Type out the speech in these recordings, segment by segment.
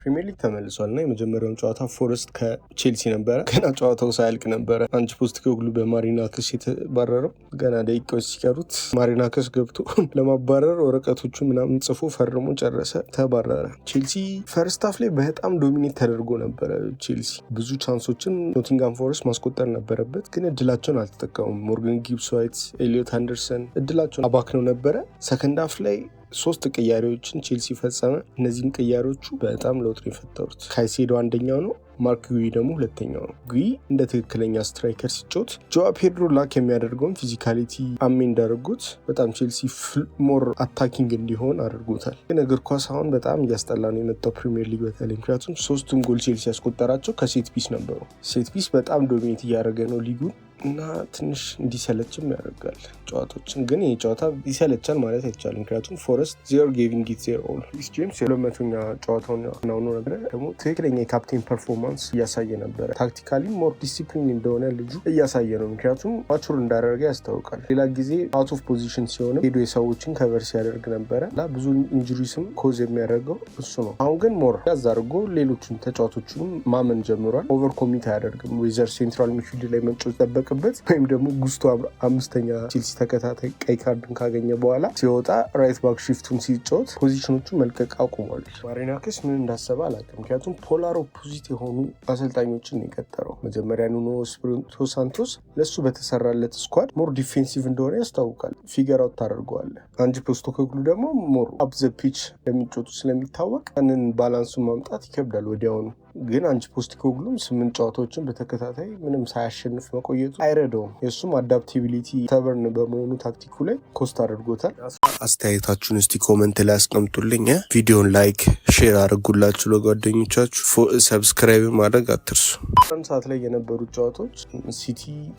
ፕሪሚየር ሊግ ተመልሷል እና የመጀመሪያውን ጨዋታ ፎረስት ከቼልሲ ነበረ። ገና ጨዋታው ሳያልቅ ነበረ አንጅ ፖስቴኮግሉ በማሪናክስ የተባረረው። ገና ደቂቃዎች ሲቀሩት ማሪናክስ ገብቶ ለማባረር ወረቀቶቹ ምናምን ጽፎ ፈርሞ ጨረሰ፣ ተባረረ። ቼልሲ first half ላይ በጣም dominate ተደርጎ ነበረ። ቼልሲ ብዙ chance ኦችን ኖቲንጋም ፎረስት ማስቆጠር ነበረበት፣ ግን እድላቸውን አልተጠቀሙም። ሞርጋን ጊብስ ዋይት፣ ኤሊዮት አንደርሰን እድላቸውን አባክነው ነበረ። Second half ላይ ሶስት ቅያሬዎችን ቼልሲ ፈጸመ። እነዚህም ቅያሬዎቹ በጣም ለውጥ ነው የፈጠሩት። ካይሴዶ አንደኛው ነው። ማርክ ጉይ ደግሞ ሁለተኛው ነው። ጉይ እንደ ትክክለኛ striker ሲጫወት ጆዋ ፔድሮ lack የሚያደርገውን physicality አሜ እንዳደረጉት በጣም ቼልሲ more attacking እንዲሆን አድርጎታል። ግን እግር ኳስ አሁን በጣም እያስጠላ ነው የመጣው ፕሪሚየር ሊግ በተለይ፣ ምክንያቱም ሶስቱም ጎል ቼልሲ ያስቆጠራቸው ከ set piece ነበሩ። Set piece በጣም dominate እያደረገ ነው ሊጉን እና ትንሽ እንዲሰለችም ያደርጋል ጨዋታዎችን። ግን ይህ ጨዋታ ይሰለቻል ማለት አይቻልም፣ ምክንያቱም ፎረስት they're giving it their all። ሪስ ጄምስ የ200ኛ ጨዋታውን ናውኖ ነበረ። ደግሞ ትክክለኛ የ captain performance እያሳየ ነበረ። Tactically more discipline እንደሆነ ልጁ እያሳየ ነው፣ ምክንያቱም mature እንዳደረገ ያስታውቃል። ሌላ ጊዜ out of position ሲሆንም ሄዶ የሰዎችን cover ሲያደርግ ነበረ እና ብዙ injuries ም cause የሚያደርገው እሱ ነው። አሁን ግን more ያዝ አድርጎ ሌሎቹን ተጫዋቾቹንም ማመን ጀምሯል። Over commit አያደርግም። Whether central midfield ላይ መጫወት ጠበቅበት ወይም ደግሞ ጉስቶ አምስተኛ ቼልሲ ተከታታይ ቀይ ካርድን ካገኘ በኋላ ሲወጣ right back shift ኡን ሲጫወት position ኦቹ መልቀቅ አቁሟል። ማሪናክስ ምን እንዳሰበ አላውቅም። ምክንያቱም polar opposite የሆኑ አሰልጣኞችን ነው የቀጠረው። መጀመሪያ ኑኖ ኤስፒሪቶ ሳንቶስ ለእሱ በተሰራለት squad more defensive እንደሆነ ያስታውቃል። Figure out ታደርገዋለህ። አንጅ ፖስቴኮግሉ ደግሞ more up the pitch እንደሚጫወቱ ስለሚታወቅ ያንን balance ኡን ማምጣት ይከብዳል ወዲያውኑ። ግን አንጅ ፖስቴኮግሉም ስምንት ጨዋታዎችን በተከታታይ ምንም ሳያሸንፍ መቆየቱ አይረዳውም። የእሱም adaptability stubborn በመሆኑ ታክቲኩ ላይ cost አድርጎታል። አስተያየታችሁን እስቲ comment ላይ አስቀምጡልኝ። ቪዲዮን like፣ share አድርጉላችሁ ለጓደኞቻችሁ። Subscribe ማድረግ አትርሱ። አንድ ሰዓት ላይ የነበሩት ጨዋታዎች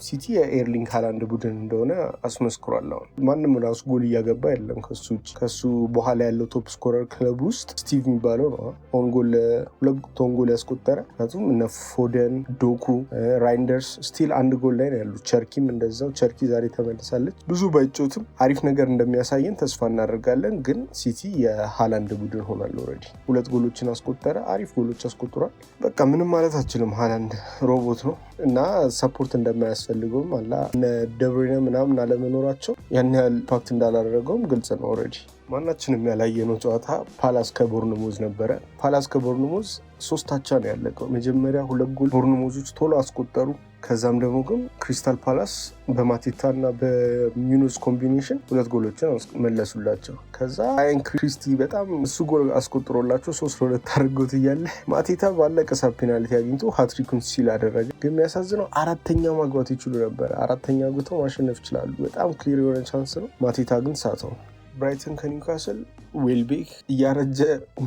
ሲቲ የኤርሊንግ ሃላንድ ቡድን እንደሆነ አስመስክሯል። አሁን ማንም ራሱ ጎል እያገባ አይደለም ከሱ ውጭ። ከሱ በኋላ ያለው top scorer ክለብ ውስጥ ስቲቭ የሚባለው ነው own goal፣ ሁለት own goal ያስቆጠረ። ምክንያቱም እነ ፎደን፣ ዶኩ፣ ራይንደርስ still አንድ ጎል ላይ ነው ያሉት። ቸርኪም እንደዛው። ቸርኪ ዛሬ ተመልሳለች። ብዙ ባይጮትም አሪፍ ነገር እንደሚያሳየን ተስፋ እናደርጋለን። ግን ሲቲ የሃላንድ ቡድን ሆኗል። Already ሁለት ጎሎችን አስቆጠረ። አሪፍ ጎሎች አስቆጥሯል። በቃ ምንም ማለት አችልም። ሃላንድ ሮቦት ነው እና support እንደማያስፈልገውም አላ እነ ደብሪነ ምናምን አለመኖራቸው ያን ያህል impact እንዳላደረገውም ግልጽ ነው። Already ማናችንም ያላየነው ጨዋታ ፓላስ ከቦርንሞዝ ነበረ። ፓላስ ከቦርንሞዝ 3 አቻ ነው ያለቀው። መጀመሪያ ሁለት ጎል ቦርንሞዞች ቶሎ አስቆጠሩ። ከዛም ደግሞ ግን ክሪስታል ፓላስ በማቴታ እና በሚኖዝ combination ሁለት ጎሎችን መለሱላቸው። ከዛ ራያን ክሪስቲ በጣም እሱ ጎል አስቆጥሮላቸው 3-2 አድርጎት እያለ ማቴታ ባለቀ ሰዓት ፔናልቲ አግኝቶ ሀትሪኩን seal አደረገ። ግን የሚያሳዝነው አራተኛ ማግባት ይችሉ ነበር። አራተኛ አግብተው ማሸነፍ ይችላሉ። በጣም clear የሆነ chance ነው። ማቴታ ግን ሳተው። ብራይተን ከኒውካስል፣ ዌልቤክ እያረጀ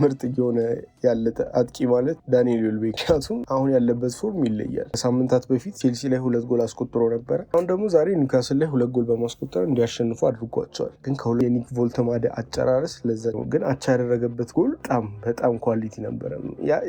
ምርጥ እየሆነ ያለ አጥቂ ማለት ዳንኤል ዌልቤክ። ምክንያቱም አሁን ያለበት form ይለያል። ከሳምንታት በፊት ቼልሲ ላይ ሁለት ጎል አስቆጥሮ ነበረ። አሁን ደግሞ ዛሬ ኒውካስል ላይ ሁለት ጎል በማስቆጠር እንዲያሸንፉ አድርጓቸዋል። ግን ከሁለ የኒክ ቮልተማደ አጨራረስ ለዛ ነው። ግን አቻ ያደረገበት ጎል በጣም በጣም quality ነበረ።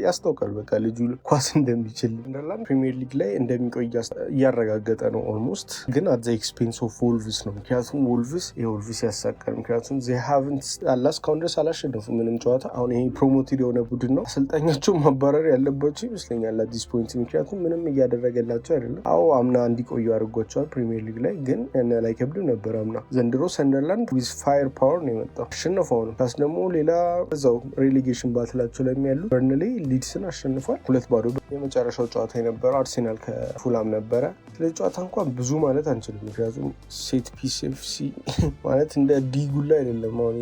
ያስታውቃል። በቃ ልጁ ኳስ እንደሚችል፣ ሰንደርላንድ ፕሪሚየር ሊግ ላይ እንደሚቆይ እያረጋገጠ ነው almost። ግን at the expense of ወልቭስ ነው። ምክንያቱም ወልቭስ የወልቭስ ያሳቃል። ምክንያቱም they haven't አላ እስካሁን ድረስ አላሸነፉ ምንም ጨዋታ። አሁን ይሄ promoted የሆነ ቡድን ነው። አሰልጣኛቸው ማባረር ያለባቸው ይመስለኛል at this point፣ ምክንያቱም ምንም እያደረገላቸው አይደለም። አዎ፣ አምና እንዲቆዩ አድርጓቸዋል ፕሪሚየር ሊግ ላይ፣ ግን ያን ያህል አይከብድም ነበር አምና። ዘንድሮ ሰንደርላንድ with fire power ነው የመጣው። አሸነፈው ነው። Plus ደግሞ ሌላ እዛው relegation battle ኣቸው ላይ ያሉ በርንሌ ሊድስን አሸንፏል 2-0። የመጨረሻው ጨዋታ የነበረው አርሴናል ከፉላም ነበረ። ስለ ጨዋታ እንኳን ብዙ ማለት አንችልም፣ ምክንያቱም set piece FC ማለት እንደ ዲጉላ አይደለም። አሁን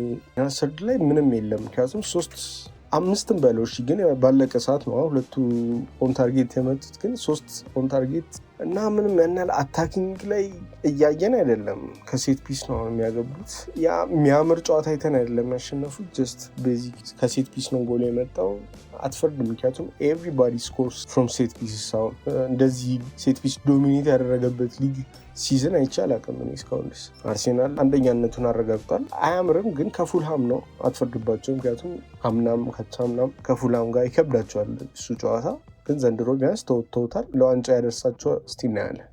third ላይ ምንም የለም፣ ምክንያቱም ሶስት አምስትም በለው እሺ፣ ግን ባለቀ ሰዓት ነው ሁለቱ on target የመጡት፣ ግን ሶስት on target እና ምንም ያን ያህል attacking ላይ እያየን አይደለም። ከ set piece ነው የሚያገቡት። ያ የሚያምር ጨዋታ አይተን አይደለም ያሸነፉት። Just basic ከ set piece ነው ጎል የመጣው። አትፈርድም፣ ምክንያቱም everybody scores from set piece። አሁን እንደዚህ set piece dominate ያደረገበት ሊግ season አይቼ አላውቅም እኔ እስካሁን ድረስ። አርሴናል አንደኛነቱን አረጋግጧል። አያምርም፣ ግን ከፉልሃም ነው፣ አትፈርድባቸው። ምክንያቱም አምናም ካቻምናም ከፉልሃም ጋር ይከብዳቸዋል እሱ ጨዋታ፣ ግን ዘንድሮ ቢያንስ ተወጥተውታል። ለዋንጫ ያደርሳቸው እስቲ እናያለን።